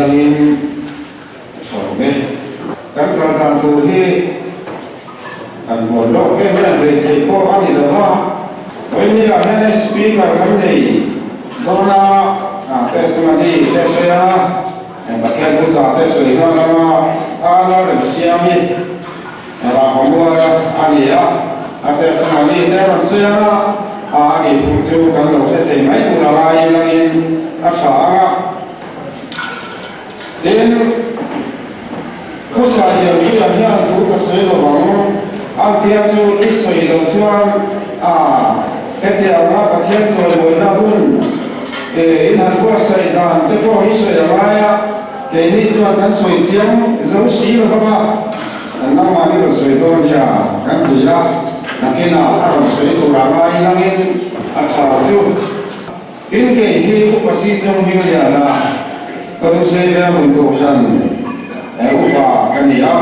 langin a tha awm e. Kan kal dan tur hi kan buai lawk em em hlei thei pawh a ni lo va. Vawinia hian Speaker kan nei dawn a, testimony te sawi a, Pathian thuchah te sawi nghal anga a la rem siam hi Rahmamual a ni a, a testimony te rawn sawi anga a ni phung chu kan lo hre thei mai tur a laiin langin a tha ang a. Tin, Khusa Lianpuia hian thu ka sawi lo ang, a tia chu i sawi loh chuan a hetianga Pathian chawimawina hun in han buatsaih dan te pawh hi sawi a ngai a, keini chuan kan sawi chiang zo si lo vang a, nangmah ni rawn sawi dawn nia kan ti a, nakinah a rawn sawi tur a ngai langin a chau chu. Tin kei hi Upa Si Chawng Hmingliana ka Lusei Veng Kohhran Upa ka ni a.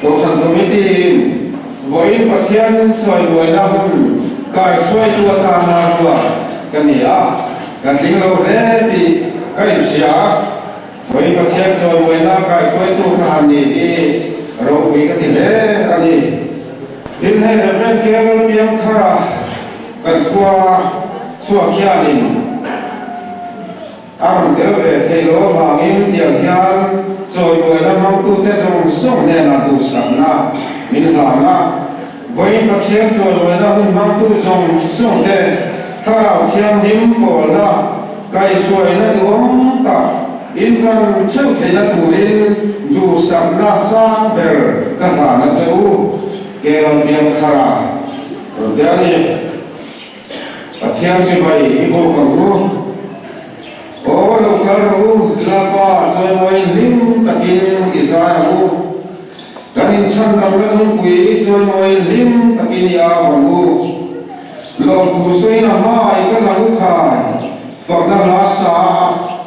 Kohhran Committee in vawiin Pathian chawimuaina hun kaihruaitu atana ruat ka ni a, ka tling lo hle tih ka inhria a. Vawiin Pathian chawimuaina kaihruaitu ka han nih hi ropui ka ti hle a ni. Tin hei Rev. Carol Piangthara Kan khua chhuak hianin a rawn tel ve thei lo avangin tiang hian chawibuaina hmangtute zawng zawng hnenah duhsakna min hlan a. Vawiin Pathian chawibuaina hun hmangtu zawng zawngte Thlarau Thianghlim pawlna kaihhruaina duhawm tak inchan theuh theihna turin duhsakna sang ber ka hlan a che u. Keirawn Piangthara. Rawn te a ni. Pathian chibai i buk ang u. Aw lo kal rawh u, Lalpa chawimawiin hlim takin i zai ang u. Kan inchhandamna lungpui chawimawiin hlim takin i au ang u. Lawmthu sawiin a hma i kal ang u khai, fakna hla sa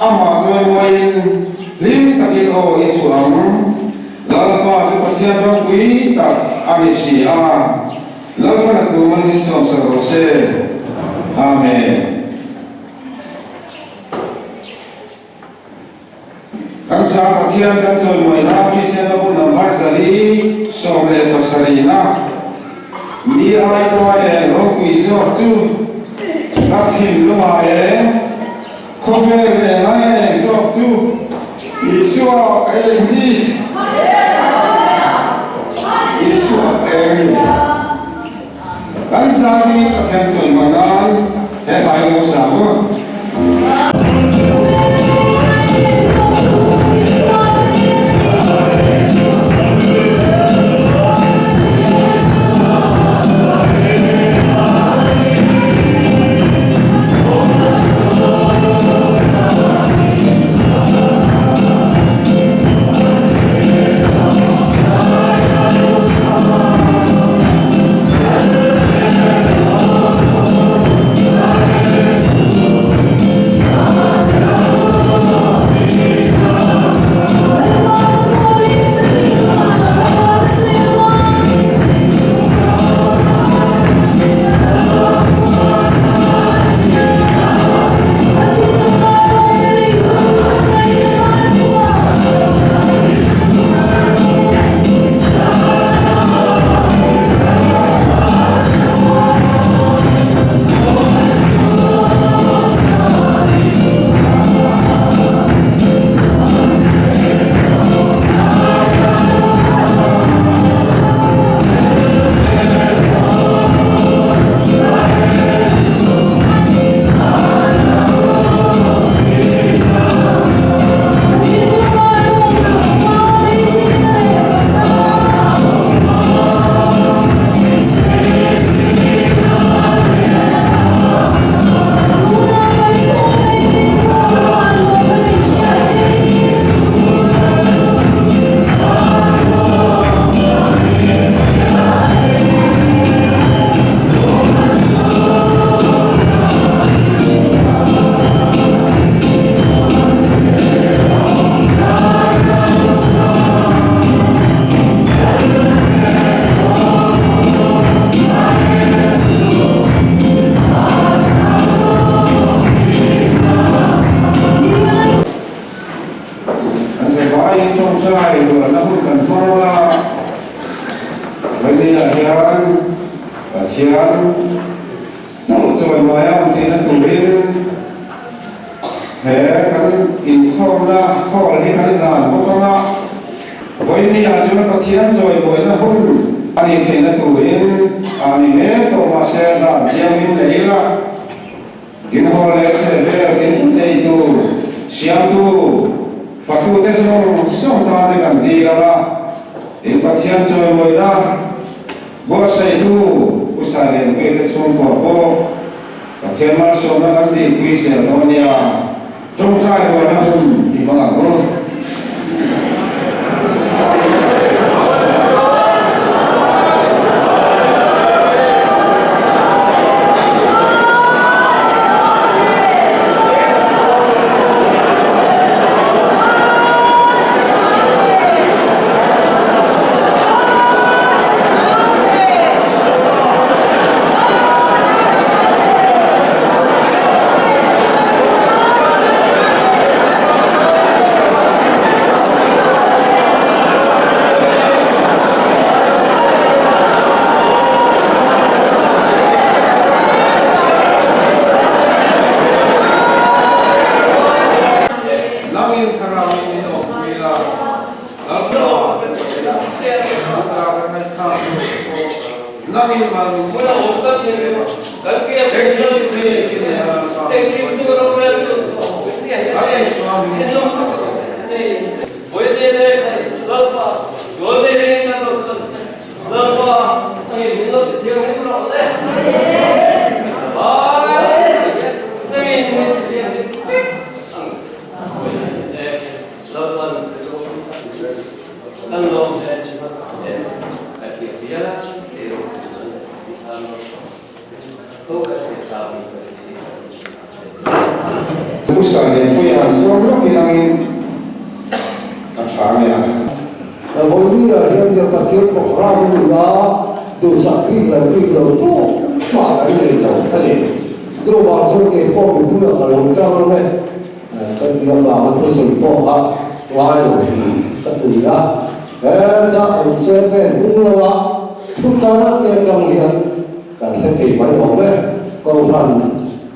amah chawimawiin hlim takin aw i chhuah ang. Lalpa chu Pathian ropui tak a ni si a. Lalpan a thu man hi sawmsak rawh se. Amen. Kan sa Pathian kan chawimawina Kristian ka bu number 417 na mi ai tuai eng ropui zawk chu ka thinlungah eng khawvel eng ai eng zawk chu Isua ka eng hi. Isua ka eng ni. Kan zângin Pathian chawimawi nân he hla hi lo sa maw? Ṭawngṭai rualna hun kan hmang a, Vawini-ah hian Pathian chauh chawimawi a awm theihna turin he kan inkhawmna hall hi kan hlan bawk ang a. Vawini-ah chuan Pathian chawimawina hun a nih theihna turin a ni mek tawh mahse hlan chiangin leh ila. Inhaw leh chhe vel in neitu, siamtu, fatute zawng zawng tan i kan dil ang a, in Pathian chawimawina buatsaihtu Pu Sailenpuia te chhungkua pawh Pathian malsawmna kan tihpui zel dawn nia, tawngtai rualna hun i hmang ang u. Nangin thlarauin min awmpui la, Lalpa, Nangin mal min sawm Pusa Lianpuia han sawm lawk in angin a tha mai a. Vawinia hian nia Pathian programme a ni a, duhsak bik lo bik lo tu mah kan nei lo a ni. Chuvang chuan kei pawh mipuia ka lo chang ang e. Ka ti avanga thusawi pawh kha ngai lo hi ka ti a, heta an chairman hung lo a thu tar te atang hian kan hre thei mai awm e, Kohhran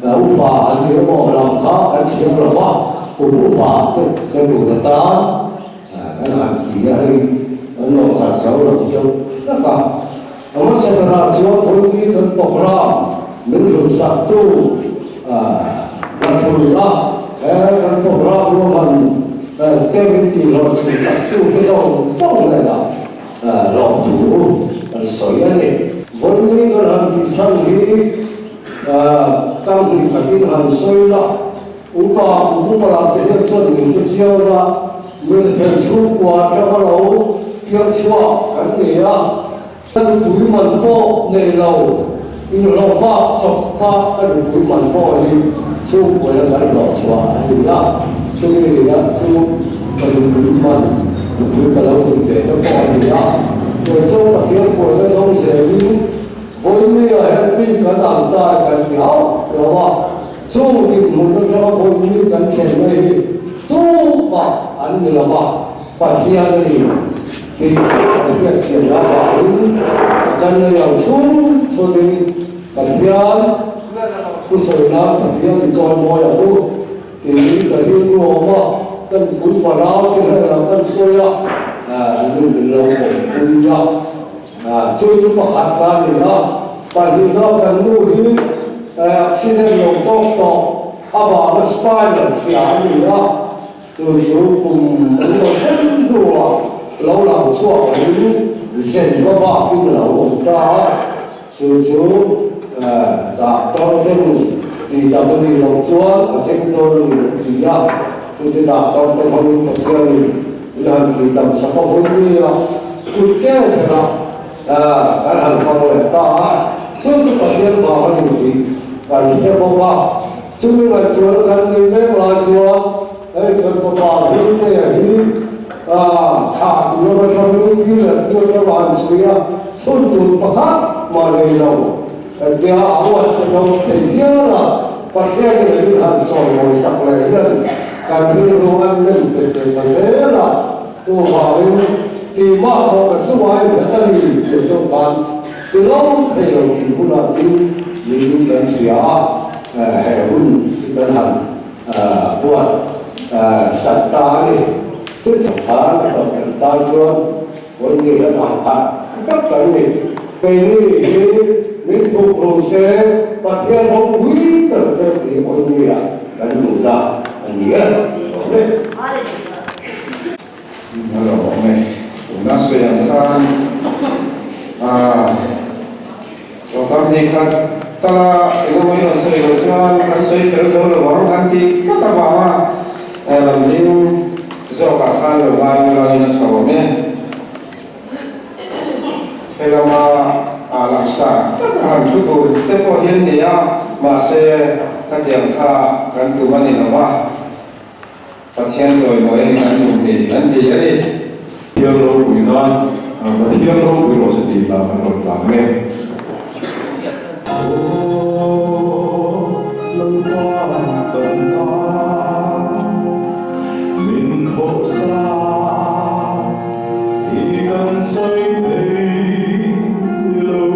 upa an ni emaw lam kha kan thiam lo va, kum upa te kan tun atan kan han ti a, hei kan lo khat zo lo deuh hlek a. A hmasa berah chuan vawiin kan programme min hlutsaktu la thulna he kan programme ruahman te min tihhlawhtlinsaktu te zawng zawng hnenah lawmthu kan sawi a ni. Vawiin kan han tihchhan hi tang hnih khatin han sawi la, upa upa lam te hian chuan min hre chiang a, Milthel chhungkua atanga lo piang chhuak kan ni a, ka nupui man pawh nei lo, inhlawhfak chawp pa ka nupui man pawh hi chhungkuaina kan hlawh chhuah a ni a, chumi nia chu ka nupui man nupui ka lo nei ve na pawh a ni a, kei chu Pathian hruaina dawng zelin Vawinia hian mi kan ang tai kan ti hauh lo a. Chung dinhmun atanga vawiin kan thlenna hi tumah an ni lo va, Pathian a ni tih kan hriatchian avangin kan nei ang chhung chhunin Pathian thusawi nan Pathian i chawimawi ang u tiin ka rilru a awm a, kan pui fanau te hnenah kan sawi a, min min lo awmpui a. Chu chu pakhat ta a ni a, pahnihna kan nu hi accident lo tawk tawh avanga spinal chhia a ni a, chu chu kum an lo chen hnuah lo lang chhuak angin zen va bakin a lo awm ta a, chu chu doctor ten tihdam a nih loh chuan a zeng dawn a ni an ti a, chu chu doctor te hmangin Pathianin I han tui tam sak a vawi mi a, kut ke bera kan han hmang leh ta a, chu chu Pathian vang a ni tih kan hre bawk a. Chumi ngaihtuahna kan nei mek lai chuan hei kan fapa Hmingtea hi thlah tur ava tangin pi leh pu atanga han chhui a, chhun tur pakhat mah nei lo tia a uat te dawng thei hial a, Pathianin min han chawimawi sak leh hian kan rilru an nem bet ve ta zel a. Chuvangin keimah pawh ka chungah i nghet a ni tih atang khan ti lo thei lo tih hunah tin niin kan hria a, he hun hi kan han buat sat ta a ni. Chutiang khan a tawp kan tan chuan Vawiin hi a ang khat vek kan ni. Keini hi min thukru se Pathian ropui ber se tih Vawiin ah kan duh ta a ni e. Awm e. A lo awm e. Tuna sawi ang khan Sorkar ni khat tala engemaw i rawn sawi loh chuan kan sawi fel zo lo ang kan tih tak avanga lam ding zawkah khan lo ngai ulain a tha awm e. Helama langsar taka han thu tur te pawh hi an ni a, mahse khatiang kha kan tum a ni lo va. Pathian chawimawi a ni kan tum ni an ti a ni. Pathian ropui nan Pathian ropui rawh se tih lah kan rawn tlang nge. Aw Lalpa kan tan min khawhsa hi kan sawi thei lo.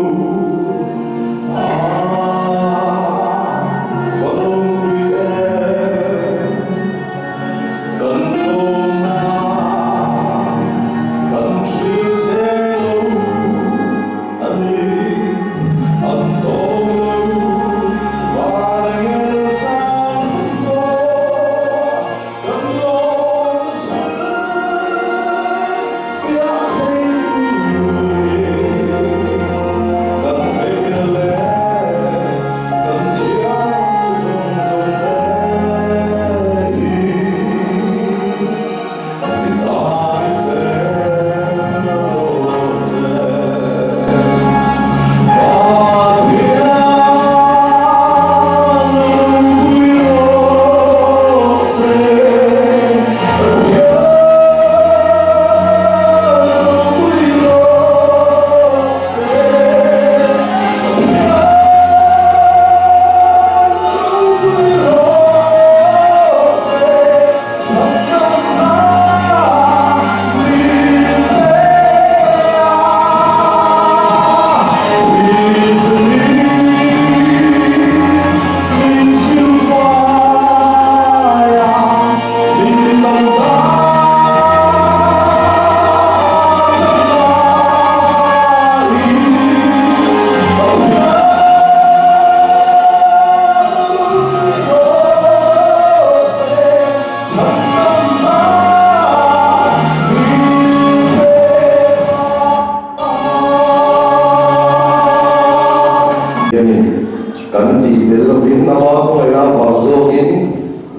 Hianin kan tih tel lovin ama khawngaihna avang zawkin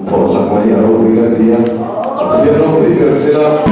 thawhsak mai a ropui kan ti a, Pathian ropui ber sela.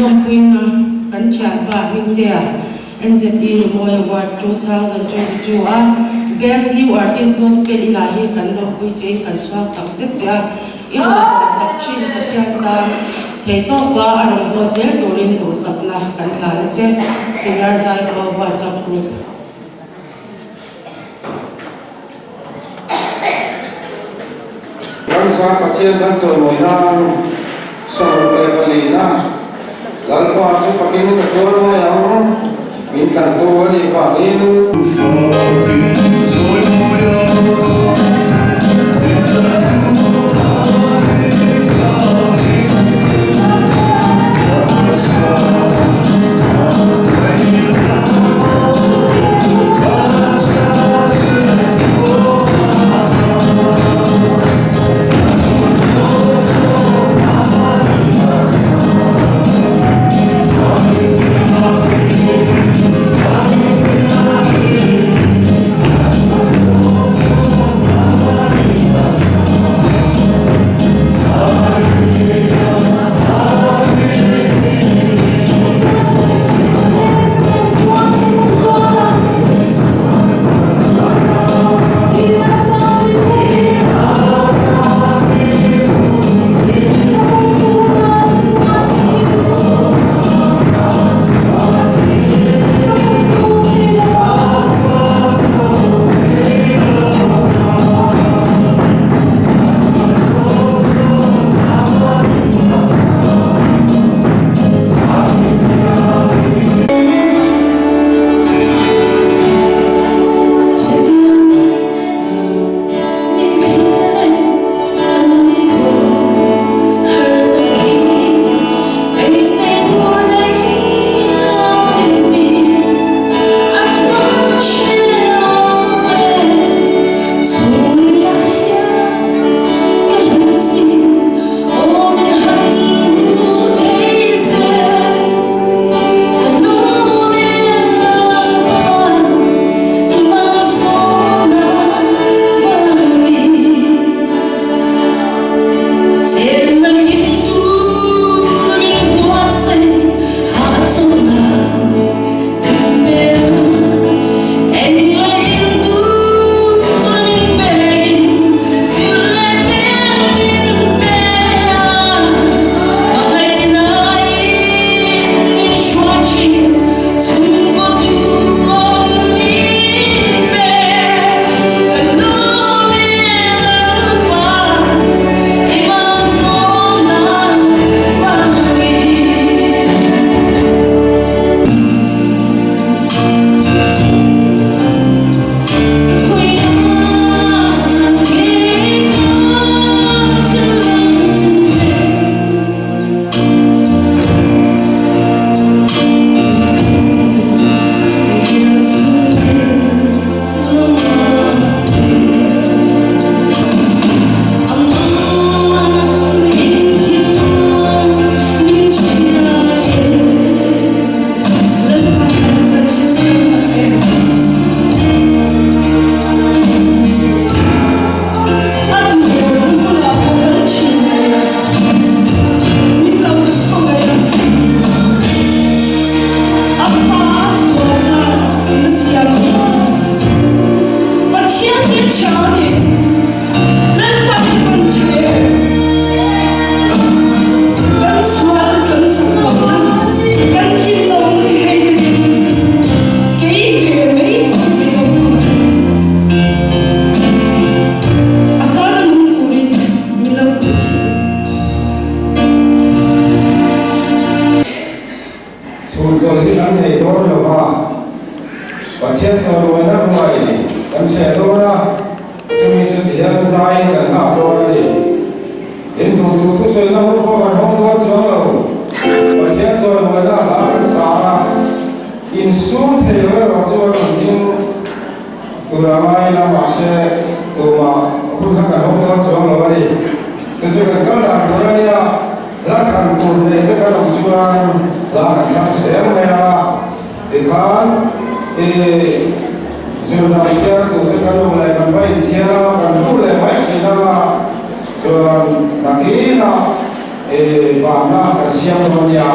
lawmpuina kan thianpa Hmingtea NZE Rimawi Award 2022 a Best New Artist Gospel i la hi kan lawmpui chein kan chhuak tak zet che a, i rawn haw sak thin Pathian tan theihtawpa a rawn haw zel turin duhsakna kan hlan a che, Senior Zaipaw WhatsApp Group. Ramsa Pathian kan chawimawi nan 24 na Lalpa chu fakin ka chawimawi ang, min tlantu a nih vangin. Chhun chawlh hi kan nei dawn lo va, Pathian chawlhawina ruai kan chheh dawn a, chumi chu tihian zaiin kan nghak dawn a ni. In duhtu thusawina hun pawh kan hawng dawn chuang lo, Pathian chawlhawina hla kan sang a, insum thei lo erawh chuan an ding tur a ngai ila mahse tumah hun kha kan hawng dawn chuang lo a ni. Chu chu kan kal dan tur a nia, hla thlan tur nei te kan awm chuan hla kan thlang zel mai a, tikhan i zirdan thiar duh te kan awm leh kan va inthiar a, kan lut leh mai thin a, chuan nakinah i banna kan siam dawn a nia.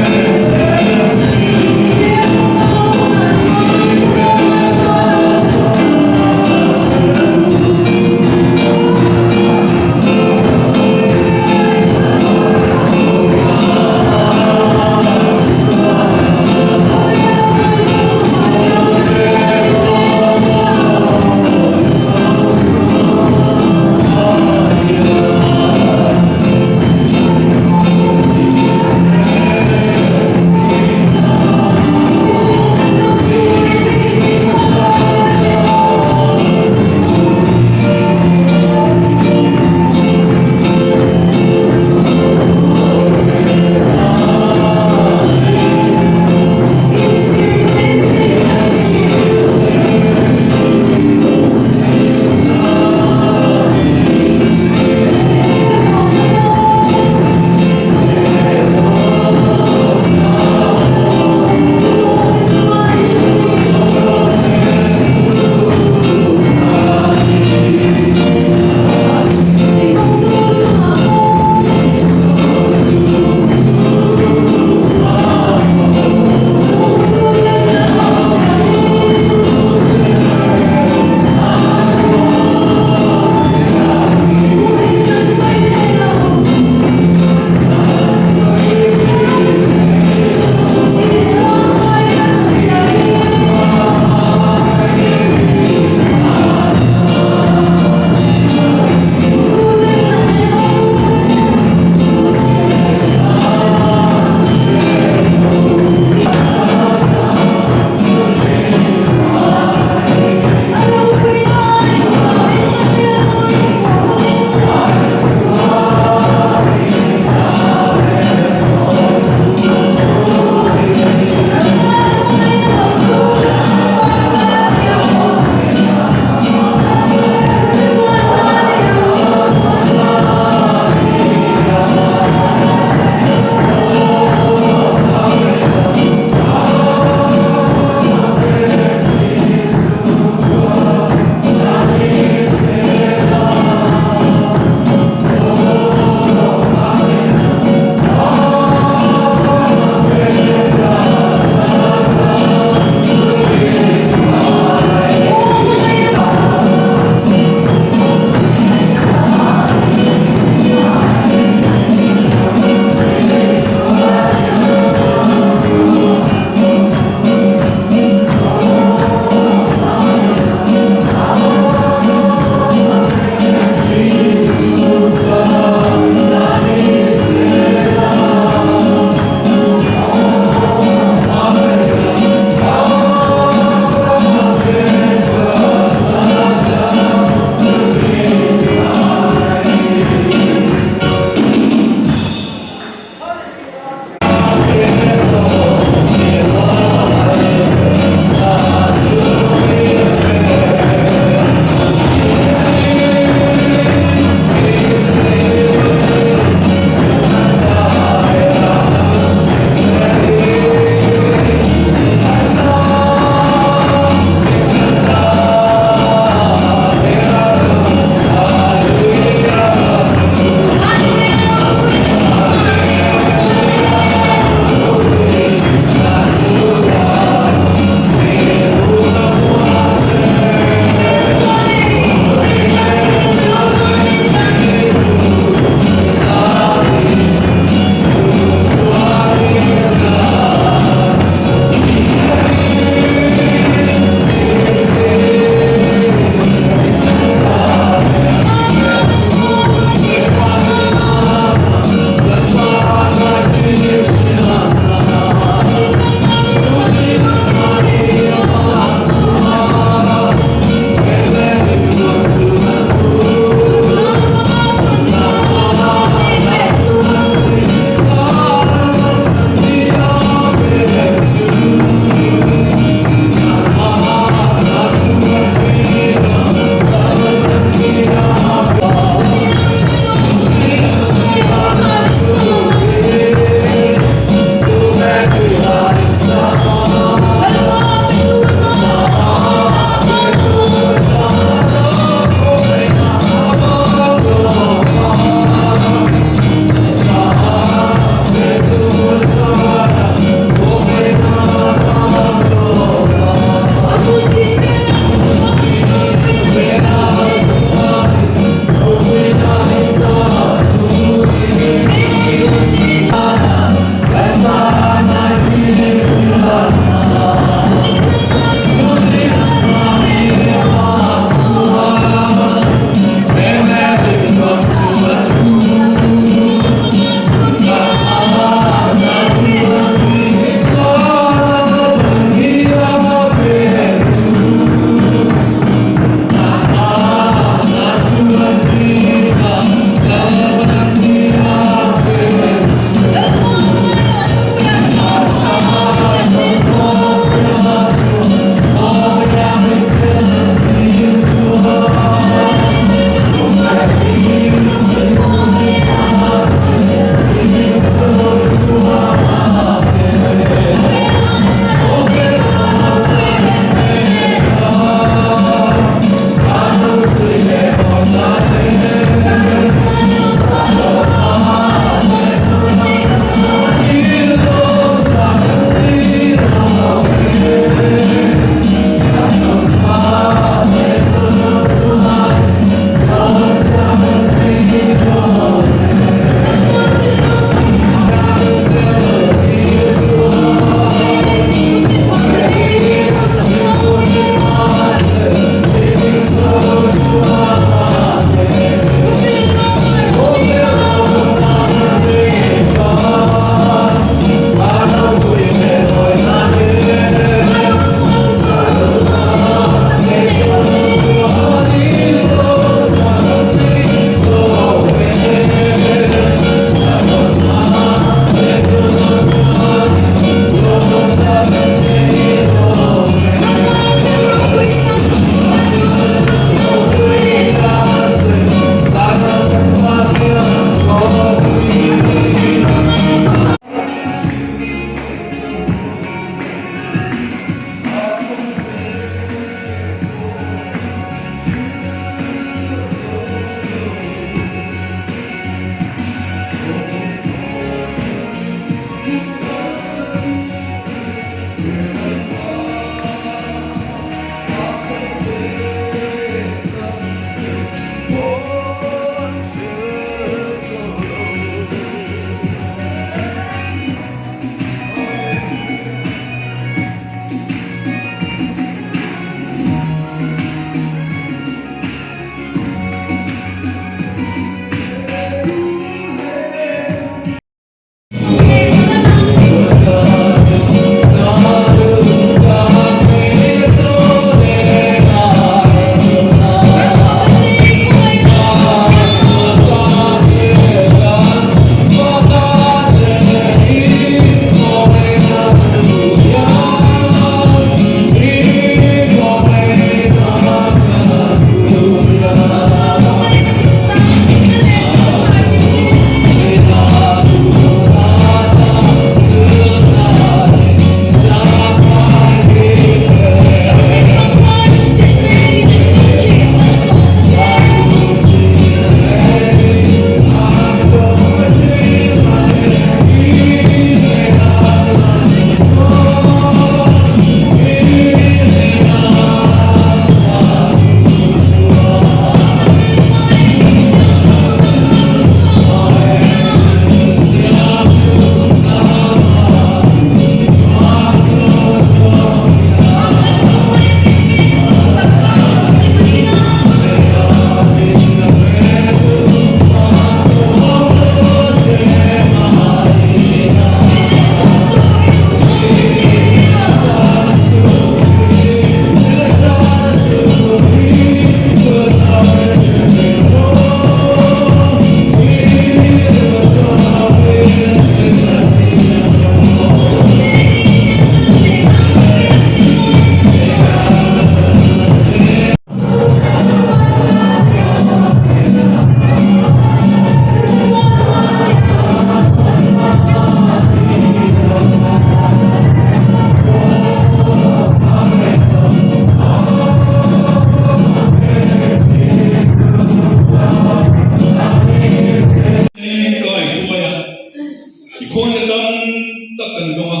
tak kan dawng a,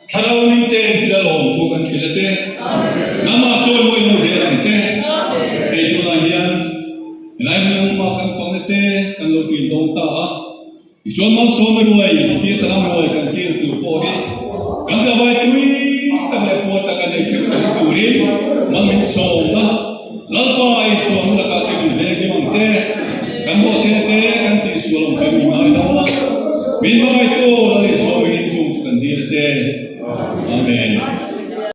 Thlarau min chen thil a lawm thu kan hrilh a che. Nangmah chawimawi lo zel ang che. Hei tunah hian helai hmun nangmah kan fakna che kan lo ṭin dawn ta a. Tichuan malsawm ruai, tisa lam ruai kan kil tur pawh hi kan zavai tui tak leh puar taka nei theuh kan turin mal min sawmna Lalpa i sualna lakah te min veng him ang che. Kan bawhchhete kan tihsual awm chu min ngaidam la. Min ngai.